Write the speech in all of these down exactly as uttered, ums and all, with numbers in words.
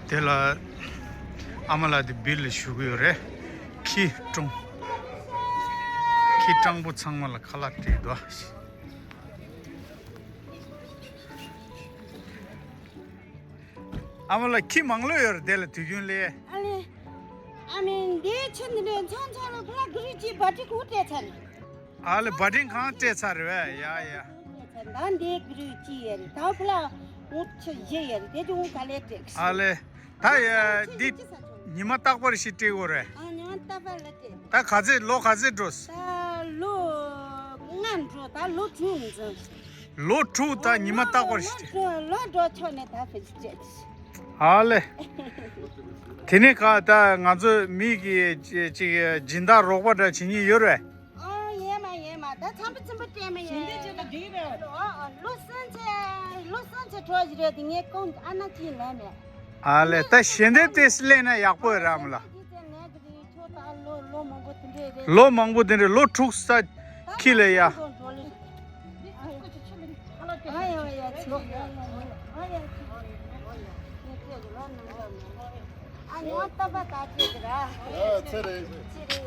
དེ་ལ་ཨ་མ་ལགས་དེ་བིལ་ལ་ཞུ་གི་ཡོད་རེད། ཁྱི་སྲུང་། ཁྱི་སྤྲང་པོ་ཚང་མ་ལ་ཁ་ལག་སྤྲད་འདུག། ཨ་མ་ལགས་ཁྱི་མང་ལོས་ཡོད་རེད་དེ་ལ་དུས་རྒྱུན་ལས། ཨ་ལེ། ཨ་མིན་འདིའི་ཆུ་འདི་འདྲའི་ཚང་ཚང་ལ་ཕ་ལ་གུ་རུ་ཅི་བ་ཏི་གུ་སྤྲད་ཚར། ཨ་ལེ་བ་ཏི་གང་སྤྲད་ཚར་རེད་བས། ཡ་ཡ། ད་འདི་གུ་རུ་ཅི་ཡ་རེད། ད་ཕ་ལ་འུ་ཆུ་བཞི་ཡ་རེད། དེ་ཅུང་ག་ལེ་སྤྲད། ཨ་ལེ། ད་ཡ་འདི་ཉི་མ་རྟག་པར་ཞིག་སྤྲད་དགོས་རེད། ཨ་ཉི་མ་རྟག་པར་ལ་སྤྲད། ད་ག་ཚོད་ལོ་ག་ཚོད་འགྲོ། ད་ལོ་ལྔ་འགྲོ། ད་ལོ་དྲུག་འགྲོ། ལོ་དྲུག་ད་ཉི་མ་རྟག་པར་ཞིག་སྤྲད། ལོ་འགྲོ་ཆོག་ནས་ད་ཕེབས་སྤྲད། ཨ་ལེ། དེ་ནས་ག་ད་ང་ཚོ་མི་གི་ཅི་ཅིག་སྦྱིན་བདག་རོགས་པ་འདྲ་བྱེད་མཁན་ཡོད་རེད། ཨོ་ཡེ་མ་ཡེ་མ། ད་ཚང་པ་ཚིམ་པ་སྤྲད་མ་ཡེ། ཞིང་སྡེ་ཅན་ལ་འགྲིག་རེད། ཨོ་ཨོ་ལོ་སོན་ཚེ་ལོ་སོན་ཚེ་གྲོགས་ཞིག་རེད། དེ་ངའི་ཀུན་ཨ་ན་ཅི་ལས་མེད། ཨ་ལེ་ད་ཞལ་འདེབས་དེ་སླེབས་ན་ཡག་པོ་རེད་ཨ་མ་ལགས། ལོ་མང་པོ་དེ་འདྲས་རེད། ལོ་མང་པོ་དེ་འདྲས་ལོ་དྲུག་ས་ཁྱི་ལས་ཡ།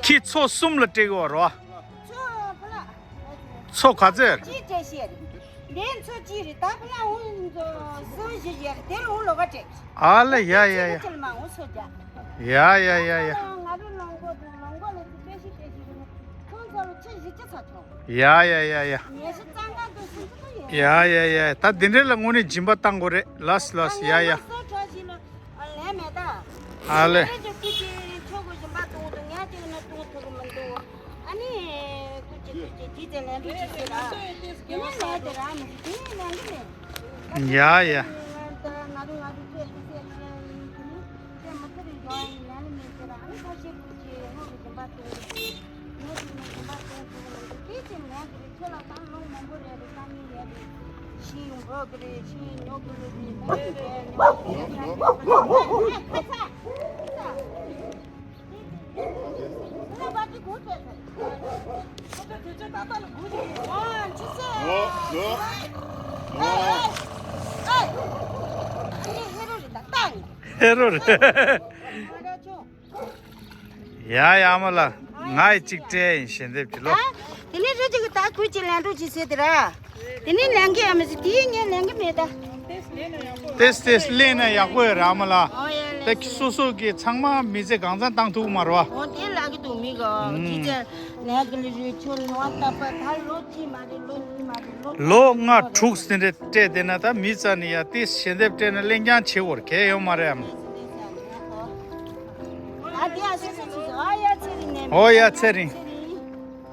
ཁྱི་ཚོ་གསུམ་ལ་སྤྲད་གི་བ་རོ། མཚོ་ག་ཚོད། གཅིག་སྤྲད་ཤེས་རེད། འདི་མཚོ་གཅིག་རེད། ད་ཕ་ལ་འུ་སོ་བཞི་བཞི་རེད། དེར་འུ་ལོ་ག་སྤྲད། ཨ་ལེ་ཡ་ཡ་ཡ། ཅིལ་མ་འུ་སོ་རྒྱ། ཡ་ཡ་ཡ་ཡ། ང་རུ་ལོང་གོ་དང་ལོང་གོ་ལ་ཅི་སྤྲད་ཤེས་སྤྲད་ཤེས་རེད། ཁོང་ཚོ་ལ་ཆུ་བཞི་ཅི་ཚ་ཐོང་། ཡ་ཡ་ཡ་ཡ། ཉེ་ཤི་གཙང་ཁ་དུ་སུ་ཅི་ཡ་ཡ་ཡ། ད་འདི་འདྲ་ལ་དངོས་གནས་སྦྱིན་པ་བཏང་དགོས་རེད། ལགས་སོ་ལགས་སོ། ཡ་ཡ། སོ་གྲོགས་ཤིག་ལ། ཨ་ལས་མེད་ད། ཨ་ལས། ཁྱེད་ཀྱི་སྐུ་ཅི་ཆོག་གི་སྦྱིན་པ་གཏོང་དུ་ངས་ཅིག་ནི་གཏོང་ཐུབ་ཀྱི་མི་འདུག། ཨ་ནི་སྐུ་ཅི་སྐུ་ཅི་དེ་ཚེ་ལན་འདུག་ཅི་ཟེར་ར། དེ་ནས་ལན་དེ་ར་མི་དེ་ནས་ལན་གི་མེད། ཡ་ཡ། ང་རུ་ང་རུ་ཁྱེད་ཀྱི་སེ་ཁྱེད་མི་ཁུར་ཡོང་ཡིན་ལན་མེད་ཟེར་ར། ཨ་ནི་ཁ་ཤས་སྐུ་ཅི་ངོ་གི་སྦྱིན་པ་གཏོང་གི་འདུག། ངས་ཅིག་ནི་སྦྱིན་པ་གཏོང་ཐུབ་ཀྱི་མི་འདུག། དེ་ཚེ་ལན་དེ་རེད། ཁྱོད་ལ་ད་ལོ་མང་པོ་རེད་རེད། ད་ནི་རེད་རེད། ཤིང་འབོག་གི་རེད། ཤིང་ཉོ་གི་རེད། ད་ནི་རེད་ཉོ་གི་རེད། ད་ནི་རེད། ད་ནི་རེད། ཧེ་རོ་རེད། ཡ་ཡ་མ་ལ། ང་ཡི་གཅིག་སྤྲད་ཡིན་ཞལ་འདེབས་ཀྱི་ལོ། ཨ། དེ་ནས་རི་གཅིག་གི་ད་ཁུལ་གྱི་ལན་འགྲོ་གྱིས་ཟེར་དེ་ར། དེ་ནས་ལན་གི་ཡ་མི་ཟེར་དེའི་ངས་ལན་གི་མེད་ད། ཏེས་ཏེས་ལེན་ན་ཡག་པོ་ཡོད་ར་མ་ལ། ཨོ་ཡ་ལ། ད་སོ་སོ་གི་ཚང་མ་མི་ཚེ་གང་ཚང་བཏང་ཐུབ་མ་རེད་བ། ཨོ་དེ་ལ་གི་འདུག་མི་ག་ཨུམ་ཅི་ཅི་ལན་གི་ལི་རི་ཆོ་ལོ་ཏ་པ་ད་ལོ་གཅིག་མ་རེད། ལོ་གཉིས་མ་རེད། ལོ་ལོ་ལྔ་དྲུག་ཟིན་རེད་སྤྲད་དེ་ན་ད་མི་རྩ་ནི་ཡ་ཏེས་ཞལ་འདེབས་སྤྲད་ན་ལེན་རྐྱང་བྱེད་དགོས་གལ་ཡོད་མ་རེད་ཨམ། ཨོ་ཡ་ཚེ་རིང་།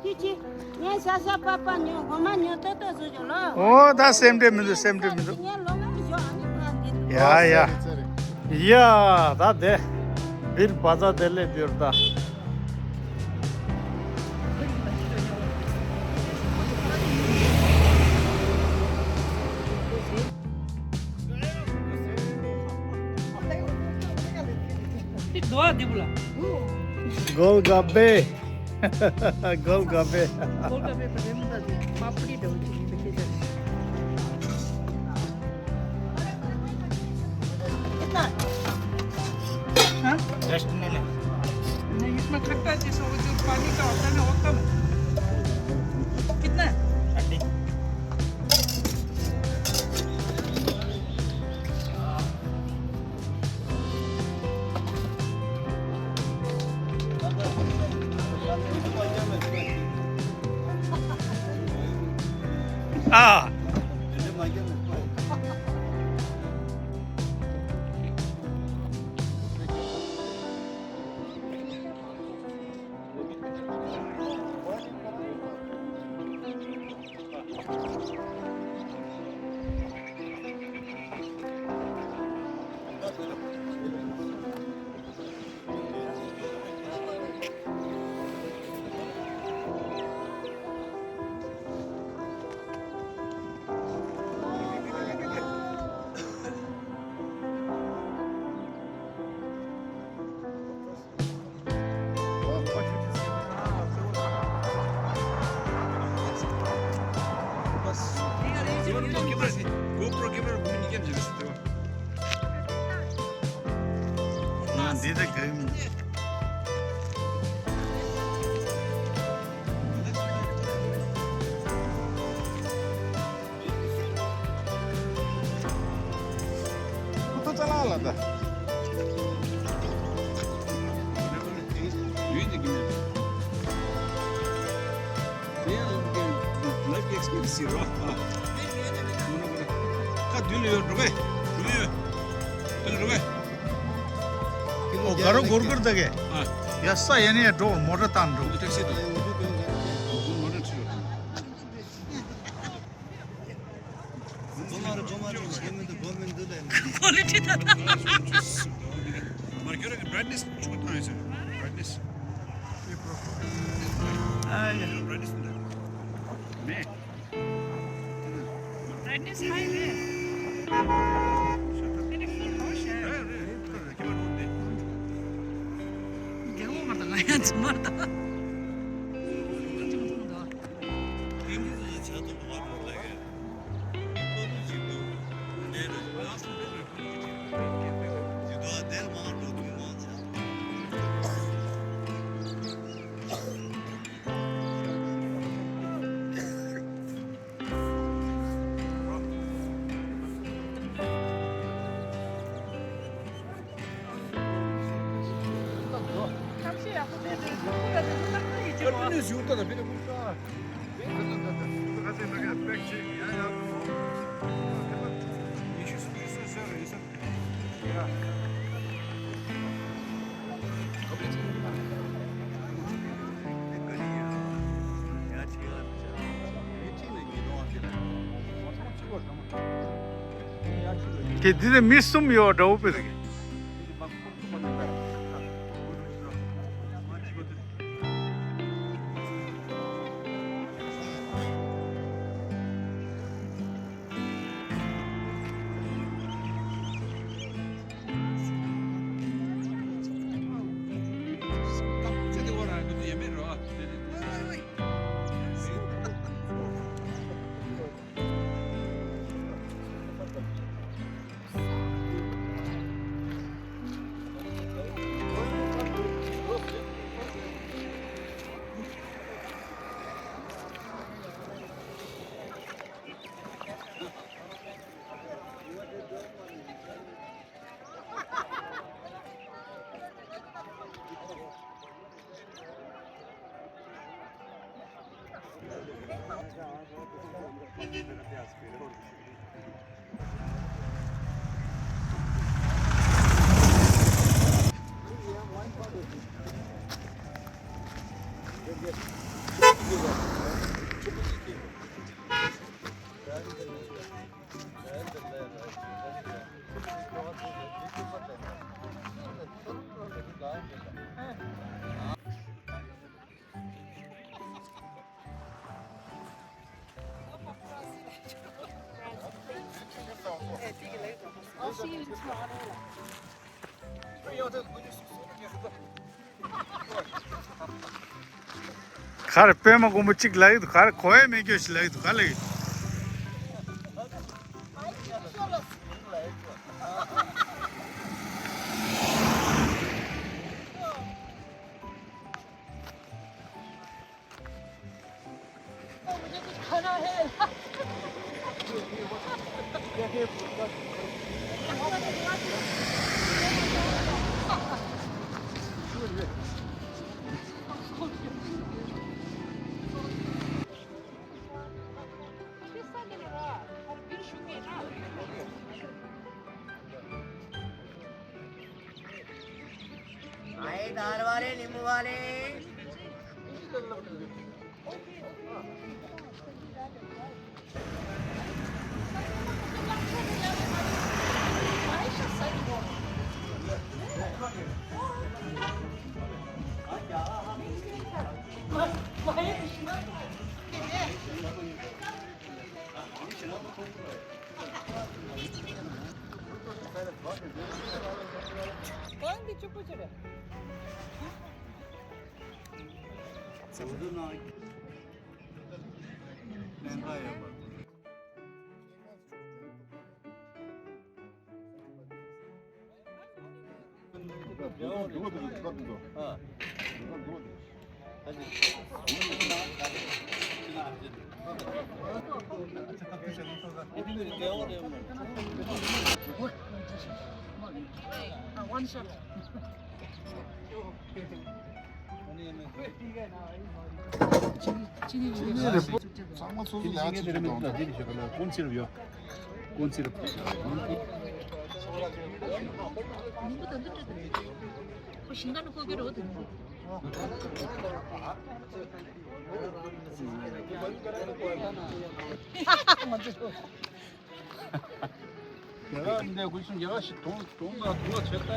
ཁྱི་ཁྱི། ངས་ཤ་ཤ་པག་པག་ཉོ། འོ་མ་ཉོ་ཏོག་ཏོག་བཟོ་བྱོས་ལོ། ཨོ་ད་སེམས་ཁྲལ་མི་འདུག། སེམས་ཁྲལ་མི་འདུག། ངས་ལོ་ལྔ་ཞོག་ཨ་ནི་ཕར་འདི་འདུག། ཡ་ཡ། ཡ་ད་དེ། བིར་བ་ཛ་དེ་ལས་བིར་ད། गोलगप्पे। गोलगप्पे। गोलगप्पे तो नहीं मिलता जी, पापड़ी दो जी, देखिए जरा। कितना? हाँ? टेस्ट नहीं ले। नहीं, इसमें खट्टा जैसा वो जो पानी का होता है ना, वो कम है। कितना है? थर्टी। ཨ། འདི་ད་གང་། ཁོ་ཐག་ཅ་ལག་ལ་ད། ཡུལ་འདི་གི་མེད། དེ་ཡང་ལབ་ཀྱི་ལབ་ཀྱི་ཨེག་སི་པི་རི་ཡན་སི་ཡོད་རོགས། ཨ། ཁ་མདུན་ལ་ཡོད། འགྲོ་བས། འགྲོ་བས་ཡོད། མདུན་ལ་འགྲོ་བས། ཨོ་ག་རོ་གོར་གོར་ད་གས། ཨ། ཡ་ས་ཡ་ནས་འགྲོ་མོ་ཊ་བཏང་འགྲོ། ཊེག་སི་དང་། མོ་ཊ་ཁྲིད་རོགས། ཀོ་ལི་ཊི་ད། མར་ཁྱོད་རང་གི་བྷ་རའིཊ་ནེ་སི་ཆུང་བཏང་ཡོད་ཟེར། བྷ་རའིཊ་ནེ་སི། ཨ་ཡ། བྷ་རའིཊ་ནེ་སི་འདྲ་མེད། བྷ་རའིཊ་ནེ་སི་ཧའི་རེད། ཨེ་ནི་ཧྥུལ་ཧོ་ཤ། རེད་རེད་རེད། ཁྱེད་མ་འགྲོ་དེ། རྒྱལ་བོ་མར་དང་ང་ཡང་ཚུ་མར་དང་། དེ་འདི་ནས་མི་གསུམ་ཡོད་འདྲ་བོ་པི་རེད། ག་རེ་པད་མ་མགོན་པོ་གཅིག་ལབ་ཀྱི་འདུག་ག་རེ་གོ་ཡ་མེད་རྒྱུ་ཞིག་ལབ་ཀྱི་འདུག་ག་ལབ་ཀྱི། आए दाल वाले, नींबू वाले। གང་འདི་གཅིག་པུ་ཅི་རེད། One shot. ཚང་མ་སོ་སོ་ལ་ཅིག་ཅིག་གཏོང་དང་། ཀོན་སི་རབ་ཡོད། ཀོན་སི་རབ། ཁོ་ཞིང་ཁ་ནས་ཁོ་གི་རོ་དེ། རྒྱ་གར་འདི་དགོས་ཤིང་རྒྱ་གར་ཞིག་དོང་དོང་དང་དུ་བ་ཆེ་ལྟ།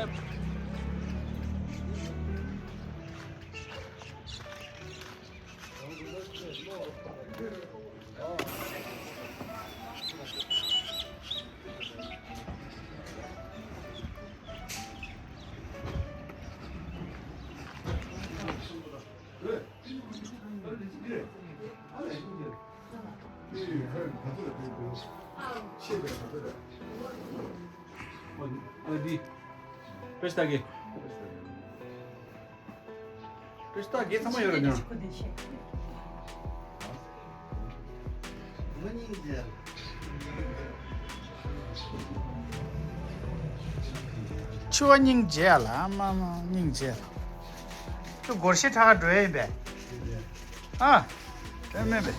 ཨ་འདི། པེ་སྟ་གི། པེ་སྟ་གི་ཚང་མ་ཡོད་རེད་ཀྱང་། ཆུ་བ་སྙིང་རྗེ་ལ་མ་མ་སྙིང་རྗེ་ལ། ཁྱོད་སྒོར་གཞས་འཁྲབ་ག་འགྲོ་ཡ་ཡིན་པས། ཨ། དེ་མེད་པས།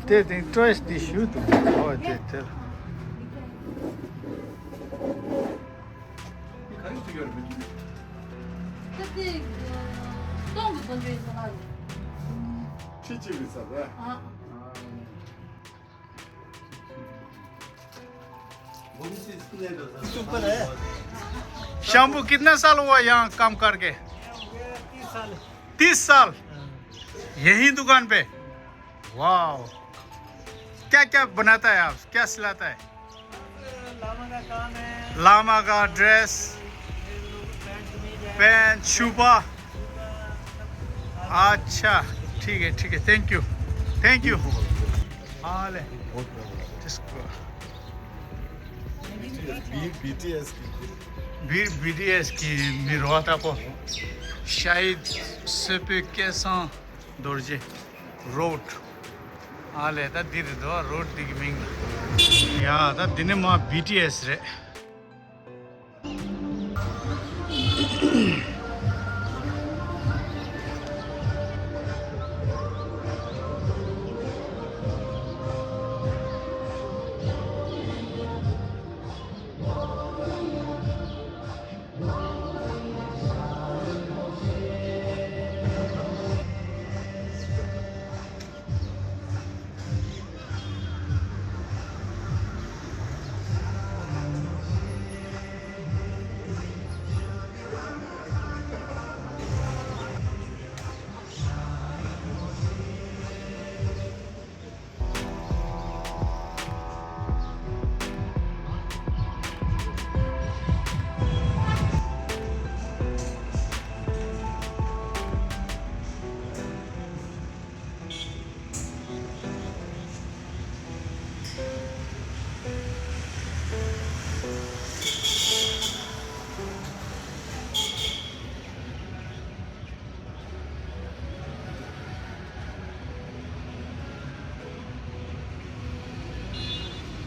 དེ་དེ་ཀྲོས་དེ་ཞུ་དུ་འོ་དེ་དེ། ཁྱི་གཅིག་གི་ས་རེད། शंभू, कितना साल हुआ यहाँ काम करके? तीस साल। तीस साल? यहीं दुकान पे? वाह। क्या क्या बनाता है आप, क्या सिलाता है? लामा का ड्रेस, पैंट, छुपा। अच्छा, ठीक है, ठीक है, thank you, thank you। हाँ ले। बीटीएस की। बीटीएस की मेरे वाता को शायद से पे कैसा दर्जे रोड। ཨ་ལས་ད་འདི་རེད་དོ་རོ་ཌི་འདི་གི་མིང་ལ། ཡ་ད་འདི་ནི་མ་བི་ཊི་ཨེས་རེད།